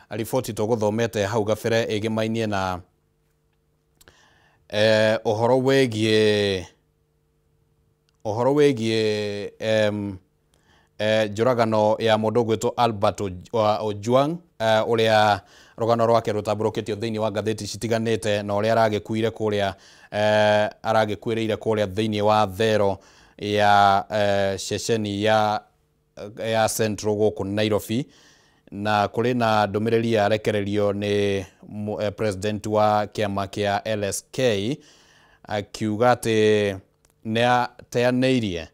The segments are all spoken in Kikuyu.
riboti tũgũthomete hau gabere ĩgĩmainie na ũhoro wĩgiĩ njũragano ya mũndũ ũgwĩtwo Albert Ojwang, ũrĩa rũgano rwake rũtambũrũkĩtio thĩinĩ wa ngathĩti citiganĩte, na ũrĩa aragĩkuire kũrĩa, aragĩkuĩrĩire kũrĩa thĩinĩ wa thero ya ceceni ya Central gũkũ Nairobi. Na kũrĩ na ndũmĩrĩri yarekererio nĩ president wa kĩama kĩa LSK, akiuga atĩ nĩ ateanĩirie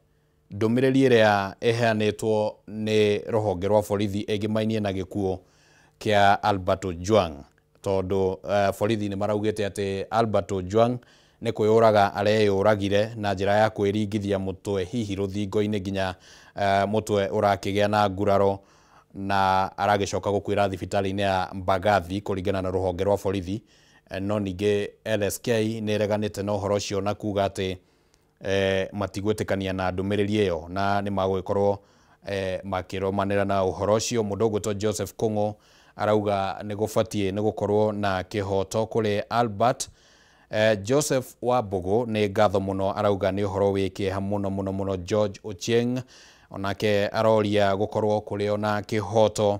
ndũmĩrĩri ĩrĩa ĩheanĩtwo nĩ rũhonge rwa borithi ĩgĩmainie na gĩkuũ kĩa Albert Ojwang, tondũ borithi nĩ maraugĩte atĩ Albert Ojwang nĩ kwĩyũraga areyũragire na njĩra ya kwĩringithia mũtwe hihi rũthingo-inĩ nginya mũtwe ũrakĩgĩa na nguraro, na aragĩcoka gũkuĩra thibitarĩ-inĩ ya Mbagathi kũringana na rũhonge rwa borithi. No ningĩ LSK nĩ ĩreganĩte na ũhoro ũcio na kuga atĩ matigwĩtĩkania na ndũmĩrĩri ĩyo, na nĩ magũgĩkorwo makĩrũmanĩra na ũhoro ũcio. Mũndũ ũgwĩtwo Joseph Kung'u arauga nĩ gũbatiĩ nĩ gũkorwo na kĩhoto kũrĩ Albert. Joseph Wambugu nĩ ngatho mũno, arauga nĩ ũhoro wĩ kĩeha mũno mũno mũno. George Ochieng onake aroria gũkorwo kũrĩ ona kĩhoto.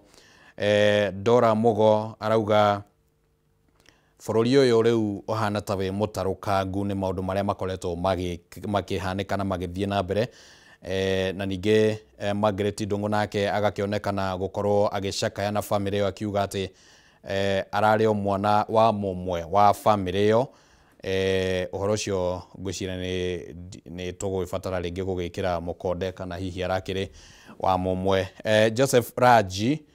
Dora Mugo arauga bũrũri ũyũ rĩu ũhana ta wĩ mũtarũkangu nĩ maũndũ marĩa makoretwo makĩhanĩka na magĩthiĩ na mbere. Na ningĩ Margaret Ndung'u nake agakĩonekana gũkorwo agĩcakaya na bamĩrĩ ĩyo, akiuga atĩ ararĩ o mwana wa mũmwe wa bamĩrĩ ĩyo. Ũhoro ũcio ngwĩciria nĩ tũgũgĩbatara rĩngĩ gũgĩkĩra mũkonde kana hihi arakĩrĩ wa mũmwe. Joseph Raji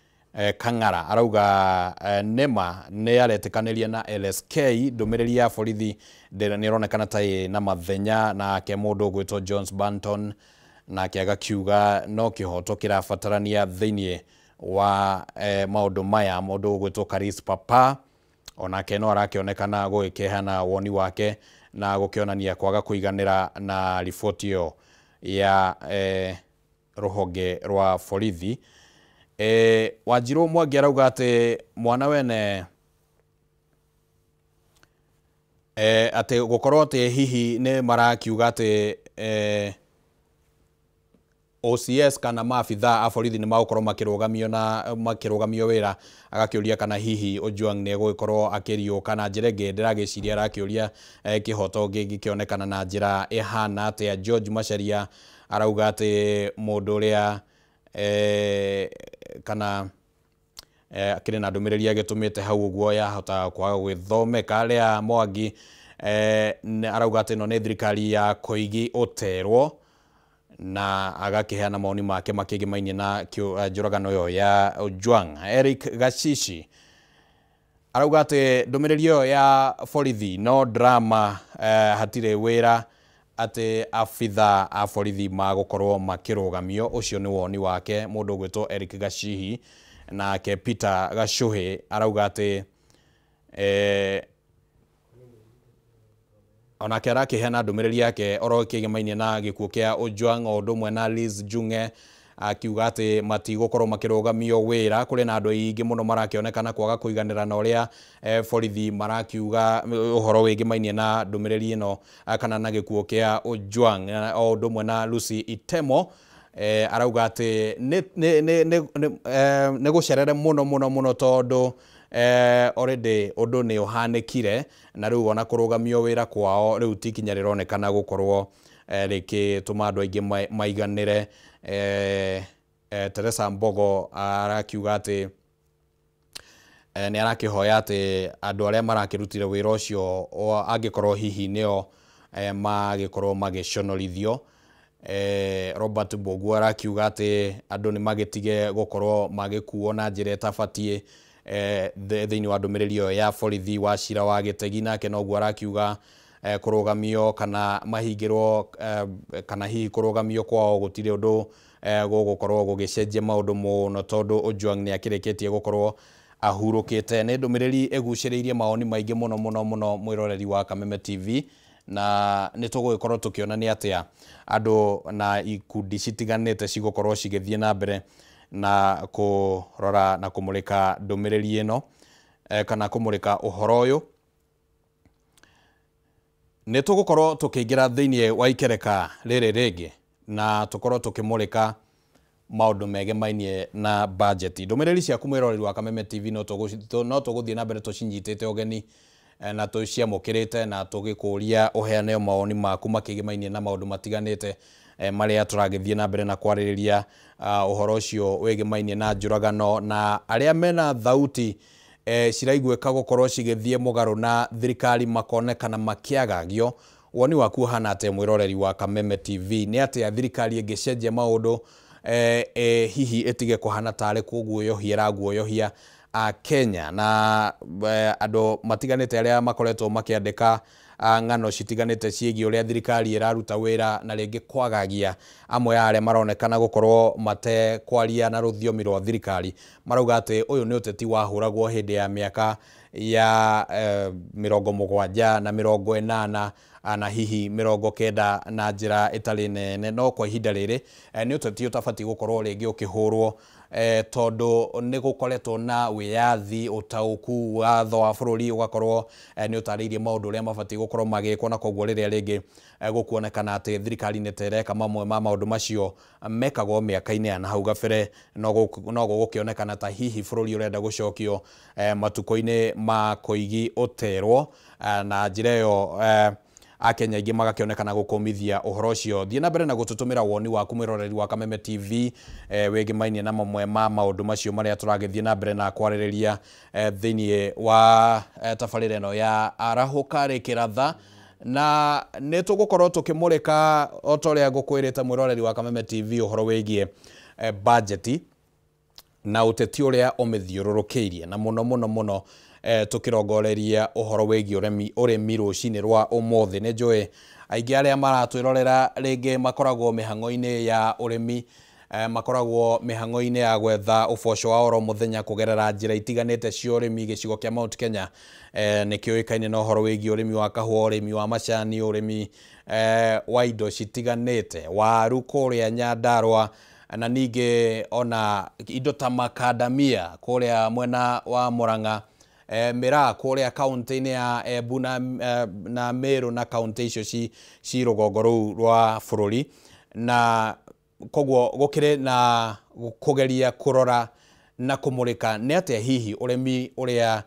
Kang'ara arauga nĩma nĩ aretĩkanĩria na LSK, ndũmĩrĩri ya borithi nĩ ĩronekana ta ĩ na mathenya. Nake mũndũ ũgwĩtwo Jones Banton nake agakiuga no kĩhoto kĩrabatarania thĩinĩ wa maũndũ maya. Mũndũ ũgwĩtwo Karis Papa onake no arakĩonekana gũgĩkĩheana woni wake na gũkĩonania kwaga kũiganĩra na riboti ĩyo ya rũhonge rwa borithi. Wanjirũ Mwangi arauga atĩ mwana wene atĩ gũkorwo atĩ hihi nĩ marakiuga atĩ OCS kana maabithaa a borithi nĩ magũkorwo makĩrũgamio na makĩrũgamio wĩra, agakĩũria kana hihi Ojwang nĩ egũgĩkorwo akĩriũka na njĩra ĩngĩ. Ndĩragĩciria arakĩũria kĩhoto gĩngĩkĩonekana na njĩra ĩhana atĩa. George Macharia arauga atĩ mũndũ ũrĩa kana akĩrĩ na ndũmĩrĩri agĩtũmĩte hau ũguo yahota kwaga gwĩthomeka. Lea Mwangi arauga atĩ ĩno nĩ thirikari ya Koigi ũterwo, na agakĩheana mawoni make makĩgĩmainie na njũragano ĩyo ya Ojwang. Eric Gacici arauga atĩ ndũmĩrĩri ĩyo ya borithi no drama, hatirĩ wĩra atĩ abithaa a borithi magũkorwo makĩrũgamio. Ũcio nĩ woni wake mũndũ ũgwĩtwo Eric Gacihi. Nake Peter Gacuhi arauga atĩ onake arakĩheana ndũmĩrĩri yake oro kĩgĩmainie na gĩkuũ kĩa Ojwang, o ũndũ ũmwe na Liz Junge akiuga atĩ matigũkorwo makĩrũgamio wĩra. Kũrĩ na andũ aingĩ mũno marakĩonekana kwaga kũiganĩra na ũrĩa borithi marakiuga ũhoro wĩgĩmainie na ndũmĩrĩri ĩno kana na gĩkuũ kĩa Ojwang. O ũndũ ũmwe na Lucy Itemo arauga atĩ nĩ gũcerere mũno mũno mũno, tondũ already ũndũ nĩ ũhanĩkire, na rĩu ona kũrũgamio wĩra kwao rĩu ti ikinya rĩronekana gũkorwo rĩgĩtũma andũ aingĩ maiganĩre. Teresa Mbogo arakiuga atĩ nĩ arakĩhoya atĩ andũ arĩa marakĩrutire wĩra ũcio angĩkorwo hihi nĩo magĩkorwo magĩconorithio. Robert Mbogu arakiuga atĩ andũ nĩ magĩtige gũkorwo magĩkuo na njĩra ĩtabatiĩ thĩinĩ wa ndũmĩrĩri ĩyo ya borithi. Wa cira wa Gĩtegi nake noguo arakiuga kũrũgamio kana mahingĩrwo kana hihi kũrũgamio kwao gũtirĩ ũndũ gũgũkorwo gũgĩcenjia maũndũ mũno, tondũ Ojwang nĩ akĩrĩkĩtie gũkorwo ahurũkĩte. Nĩ ndũmĩrĩri ĩgucĩrĩirie mawoni maingĩ mũno mũno mũno mwĩroreri wa Kameme TV, na nĩ tũgũgĩkorwo tũkĩona nĩ atĩa andũ na ikundi citiganĩte cigũkorwo cigĩthiĩ na mbere. na kũrora na kũmũrĩka ndũmĩrĩri ĩno kana kũmũrĩka ũhoro ũyũ. Nĩ tũgũkorwo tũkĩingĩra thĩinĩ wa ikereka rĩrĩ rĩngĩ na tũkorwo tũkĩmũrĩka maũndũ megemainie na bajeti. Ndũmĩrĩri ciaku mwĩroreri wa Kameme TV no tũgũthiĩ na mbere tũcinyitĩte ũgeni na tũciamũkĩrĩte na tũgĩkũria ũheane mawoni maku makĩgemainie na maũndũ matiganĩte marĩa tũragĩthiĩ na mbere na kwarĩrĩria ũhoro ũcio wĩgemainie na njũragano na arĩa mena thauti ciraiguĩka gũkorwo cigĩthiĩ mũgarũ na thirikari makonekana makĩagagio. Woni waku ũhana atĩa mwĩroreri wa Kameme TV? Nĩ atĩa thirikari ĩngĩcenjia maũndũ hihi ĩtige kũhana tarĩ kũguoyohia ĩraguoyohia a Kenya na andũ matiganĩte arĩa makoretwo makĩandĩka ng'ano citiganĩte ciĩgiĩ ũrĩa thirikari ĩraruta wĩra na rĩngĩ kwagagia amwe a arĩa maronekana gũkorwo matekwaria na rũthiomi rwa thirikari marauga atĩ ũyũ nĩ ũteti wahũragwo hĩndĩ ya mĩaka ya 70 na 80 na hihi 90 na njĩra ĩtarĩ nene, no kwa ihinda rĩrĩ nĩ ũteti ũtabatiĩ gũkorwo rĩngĩ ũkĩhũrwo tondũ nĩ gũkoretwo na wĩyathi, ũtaũku, watho wa bũrũri ũgakorwo nĩ ũtarĩirie maũndũ ũrĩa mabatiĩ gũkorwo magĩkwo, na koguo rĩrĩa rĩngĩ gũkuonekana atĩ thirikari nĩ ta ĩreka mamwe ma maũndũ macio mekagwo mĩaka-inĩ ya nahau gabere, no gũgũkĩonekana ta hihi bũrũri ũrenda gũcokio matukũ-inĩ ma Koigi ũterwo, na njĩra ĩyo Akenya aingĩ magakĩonekana gũkũmithia ũhoro ũcio. Thiĩ na mbere na gũtũtũmĩra woni waku mwĩroreri wa Kameme TV wĩgĩmainie na mamwe ma maũndũ macio marĩa tũragĩthiĩ na mbere na kwarĩrĩria thĩinĩ wa tabarĩra ĩno ya Arahũka Rĩkĩratha, na nĩ tũgũkorwo tũkĩmũrĩka o ta ũrĩa ngũkwĩrĩte mwĩroreri wa Kameme TV ũhoro wĩgiĩ bajeti na ũteti ũrĩa ũmĩthiũrũrũkĩirie, na mũno mũno mũno tũkĩrongoreria ũhoro wĩgiĩ ũrĩmi rũcinĩ rwa ũmũthĩ. Nĩ njũĩ aingĩ arĩa maratwĩrorera rĩngĩ makoragwo mĩhang'o-inĩ ya ũrĩmi, makoragwo mĩhang'o-inĩ ya gwetha ũboco wa oro mũthenya kũgerera njĩra itiganĩte cia ũrĩmi. Gĩcigo kĩa Mount Kenya nĩ kĩũĩkaine na ũhoro wĩgiĩ ũrĩmi wa kahũa, ũrĩmi wa macani, ũrĩmi wa indo citiganĩte, waru kũrĩa Nyandarua, na ningĩ ona indo ta makandamia kũrĩa mwena wa Murang'a, miraa kũrĩa kaunti-inĩ ya Embu na Meru na kaunti icio ci rũgongo rũu rwa bũrũri. Na koguo gũkĩrĩ na kũgeria kũrora na kũmũrĩka nĩ atĩa hihi ũrĩmi ũrĩa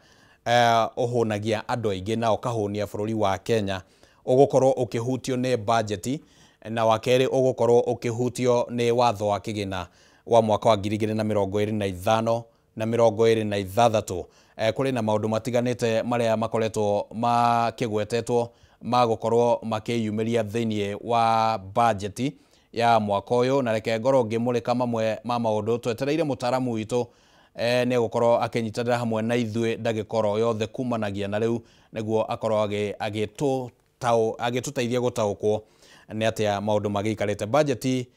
ũhũnagia andũ aingĩ na ũkahũnia bũrũri wa Kenya ũgũkorwo ũkĩhutio nĩ bajeti, na wa kerĩ ũgũkorwo ũkĩhutio nĩ watho wa kĩgĩna wa mwaka wa 2025 na 2026. Kũrĩ na maũndũ matiganĩte marĩa makoretwo makĩgwetetwo ma gũkorwo makĩyumĩria thĩinĩ wa bajeti ya mwaka ũyũ, na reke ngorwo ngĩmũrĩka mamwe ma maũndũ. Twetereire mũtaaramu witũ nĩ egũkorwo akĩnyitanĩra hamwe na ithuĩ ndagĩka oro yothe kumanagia na rĩu, nĩguo akorwo agĩtũteithia gũtaũkwo nĩ atĩa maũndũ magĩikarĩte. Bajeti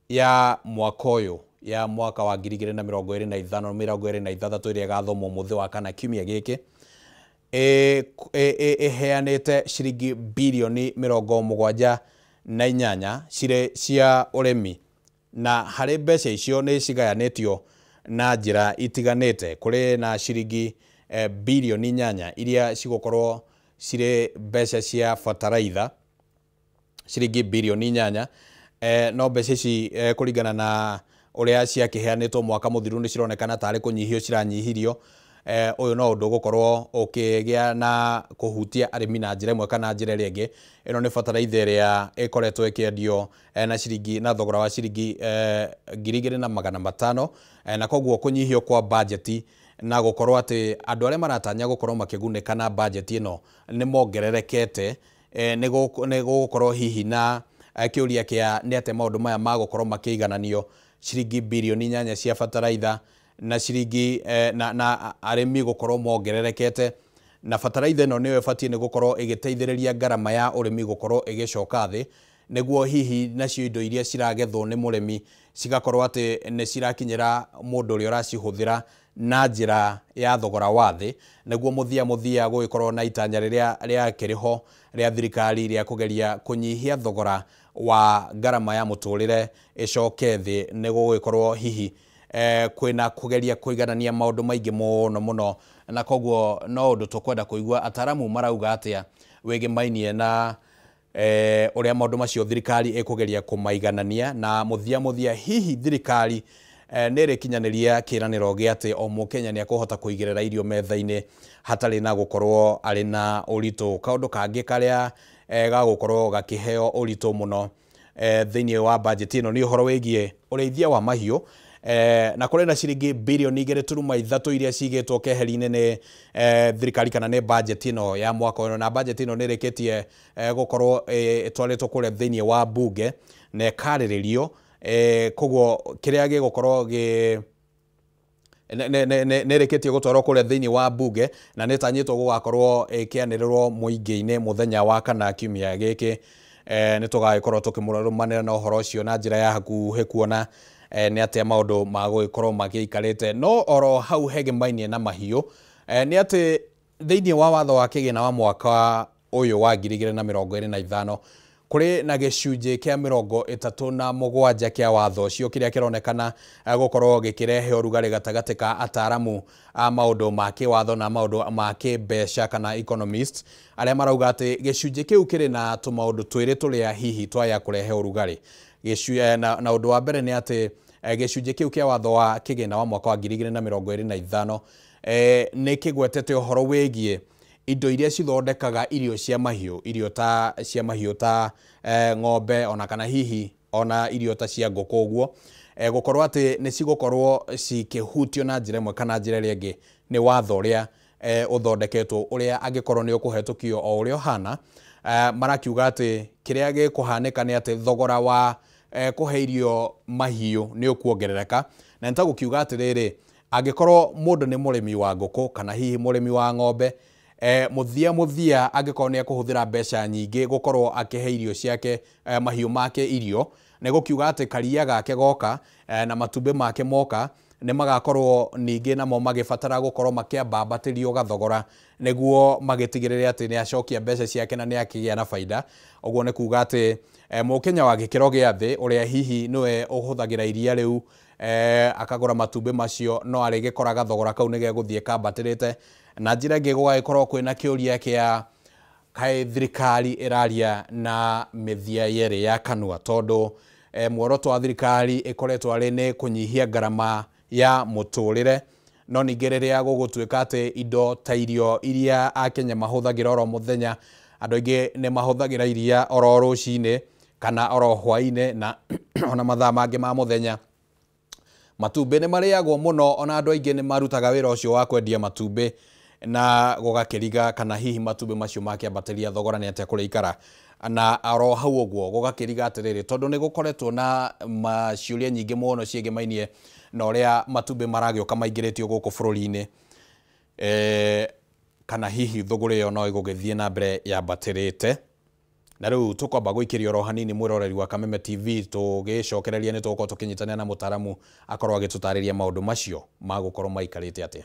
ya mwaka ũyũ ya mwaka wa 2025 2026 ĩrĩa ĩgathomwo mũthĩ wa kana kiumia gĩkĩ ĩheanĩte ciringi birioni 78 cirĩ cia ũrĩmi, na harĩ mbeca icio nĩ cigayanĩtio na njĩra itiganĩte. Kũrĩ na ciringi birioni 8 iria cigũkorwo cirĩ mbeca cia bataraitha, ciringi birioni 8, no mbeca ici kũringana na ũrĩa ciakĩheanĩtwo mwaka mũthiru nĩ cironekana tarĩ kũnyihio ciranyihirio. Ũyũ no ũndũ ũgũkorwo ũkĩgĩa na kũhutia arĩmi na njĩra ĩmwe kana njĩra ĩrĩa ĩngĩ. Ĩno nĩ bataraitha ĩrĩa ĩkoretwo ĩkĩendio na ciringi na thogora wa ciringi 2500, na koguo kũnyihio kwa bajeti na gũkorwo atĩ andũ arĩa maratanya gũkorwo makĩgunĩka na bajeti ĩno nĩ mongererekete, nĩ gũgũkorwo hihi na kĩũria kĩa nĩ atĩa maũndũ maya magũkorwo makĩigananio, ciringi birioni 8 cia bataraitha na ciringi na arĩmi gũkorwo mongererekete, na bataraitha ĩno nĩyo ĩbatiĩ nĩ gũkorwo ĩgĩteithĩrĩria ngarama ya ũrĩmi gũkorwo ĩgĩcoka thĩ, nĩguo hihi nacio indo iria ciragethwo nĩ mũrĩmi cigakorwo atĩ nĩ cirakinyĩra mũndũ ũrĩa ũracihũthĩra na njĩra ya thogora wa thĩ, nĩguo mũthia gũgĩkorwo na itanya rĩrĩa rĩakĩrĩ ho rĩa thirikari rĩa kũgeria kũnyihia thogora wa ngarama ya mũtũrĩre ĩcoke thĩ, nĩ gũgĩkorwo hihi Kwĩna kũgeria kũiganania maũndũ maingĩ mũno mũno, na koguo no ũndũ tũkwenda kũigua ataramu marauga atĩa wĩgĩmainie na ũrĩa maũndũ macio thirikari ĩkũgeria kũmaiganania, na mũthia mũthia hihi thirikari nĩ ĩrĩkinyanĩria kĩĩranĩro gĩa atĩ o mũkenya nĩ akũhota kũigĩrĩra irio metha-inĩ hatarĩ na gũkorwo arĩ na ũritũ. Kaũndũ kangĩ karĩa gagũkorwo gakĩheo ũritũ mũno thĩinĩ wa bajeti ĩno nĩ ũhoro wĩgiĩ ũrĩithia wa mahiũ, na kũrĩ na ciringi birioni 2.3 iria cigĩtwo keheri-inĩ nĩ thirikari kana nĩ bajeti ĩno ya mwaka ũyũ, na bajeti ĩno nĩ ĩrĩkĩtie gũkorwo ĩtwarĩtwo kũrĩa thĩinĩ wa bunge na ĩkarĩrĩrio. Koguo kĩrĩa gĩgũkorwo gĩ nĩ ĩrĩkĩtie gũtwarwo kũrĩa thĩinĩ wa bunge na nĩ ĩtanyĩtwo gũgakorwo ĩkĩanĩrĩrwo mũingĩ-inĩ mũthenya wa kana kiumia gĩkĩ. Nĩ tũgagĩkorwo tũkĩmũrũmanĩra na ũhoro ũcio na njĩra ya hakuhĩ kuona nĩ atĩa maũndũ magũgĩkorwo magĩikarĩte. No oro hau hegemainie na mahiũ, nĩ atĩ thĩinĩ wa watho wa kĩgĩna wa mwaka ũyũ wa 2025 kũrĩ na gĩcunjĩ kĩa 37 kĩa watho ũcio kĩrĩa kĩronekana gũkorwo gĩkĩrehe ũrugarĩ gatagatĩ ka ataramu a maũndũ ma kĩwatho na maũndũ ma kĩmbeca kana economists, arĩa marauga atĩ gĩcunjĩ kĩu kĩrĩ na tũmaũndũ twĩrĩ tũrĩa hihi twaya kũrehe ũrugarĩ. Na ũndũ wa mbere nĩ atĩ gĩcunjĩ kĩu kĩa watho wa kĩgĩna wa mwaka wa 2025 nĩ kĩgwetete ũhoro wĩgiĩ indo iria cithondekaga irio cia mahiũ, irio ta cia mahiũ ta ng'ombe ona kana hihi ona irio ta cia ngũkũ ũguo, gũkorwo atĩ nĩ cigũkorwo cikĩhutio na njĩra ĩmwe kana njĩra ĩrĩa ĩngĩ nĩ watho ũrĩa ũthondeketwo, ũrĩa angĩkorwo nĩ ũkũhetũkio o ũrĩa ũhana. Marakiuga atĩ kĩrĩa gĩkũhanĩka nĩ atĩ thogora wa kũhe irio mahiũ nĩ ũkuongerereka, na nĩ ta gũkiuga atĩrĩrĩ, angĩkorwo mũndũ nĩ mũrĩmi wa ngũkũ kana hihi mũrĩmi wa ng'ombe, mũthia mũthia angĩkorwo nĩ ekũhũthĩra mbeca nyingĩ gũkorwo akĩhe irio ciake, mahiũ make irio, nĩ gũkiuga atĩ karia gake goka na matumbĩ make moka nĩ magakorwo ningĩ namo magĩbatara gũkorwo makĩambambatĩrio gathogora nĩguo magĩtigĩrĩre atĩ nĩ acokia mbeca ciake na nĩ akĩgĩa na baida. Ũguo nĩ kuga atĩ mũkenya wa gĩkĩro gĩa thĩ ũrĩa hihi nĩwe ũhũthagĩra iria rĩu, akagũra matumbĩ macio, no arĩgĩkoraga thogora kau nĩ gegũthiĩ kambatĩrĩte. Na njĩra ĩngĩ gũgagĩkorwo kwĩna kĩũria kĩa kaĩ thirikari ĩraria na mĩthia yerĩ ya kanua, tondũ muoroto wa thirikari ĩkoretwo arĩ nĩ kũnyihia ngarama ya mũtũrĩre, no ningĩ rĩrĩa gũgũtuĩka atĩ indo ta irio iria akenya mahũthagĩra oro mũthenya, andũ aingĩ nĩ mahũthagĩra iria oro rũcinĩ kana oro hwaĩ-inĩ na ona mathaa mangĩ ma mũthenya. Matumbĩ nĩ marĩagwo mũno, ona andũ aingĩ nĩ marutaga wĩra ũcio wa kwendia matumbĩ, na gũgakĩriga kana hihi matumbĩ macio makĩambatĩria thogora nĩ atĩa kũrĩikara. Na oro hau ũguo gũgakĩriga atĩrĩrĩ, tondũ nĩ gũkoretwo na ciũria nyingĩ mũno ciĩgĩmainie na ũrĩa matumbĩ maragĩũka maingĩrĩtio gũkũ bũrũri-inĩ, kana hihi thũgũrĩ ĩyo no ĩgũgĩthiĩ na mbere yambatĩrĩte. Na rĩu tũkwamba gũikĩria oro hanini mwĩroreri wa Kameme TV, tũgĩcokereria nĩ tũgũkorwo tũkĩnyitanĩra na mũtaaramu akorwo agĩtũtarĩria maũndũ macio magũkorwo maikarĩte atĩa.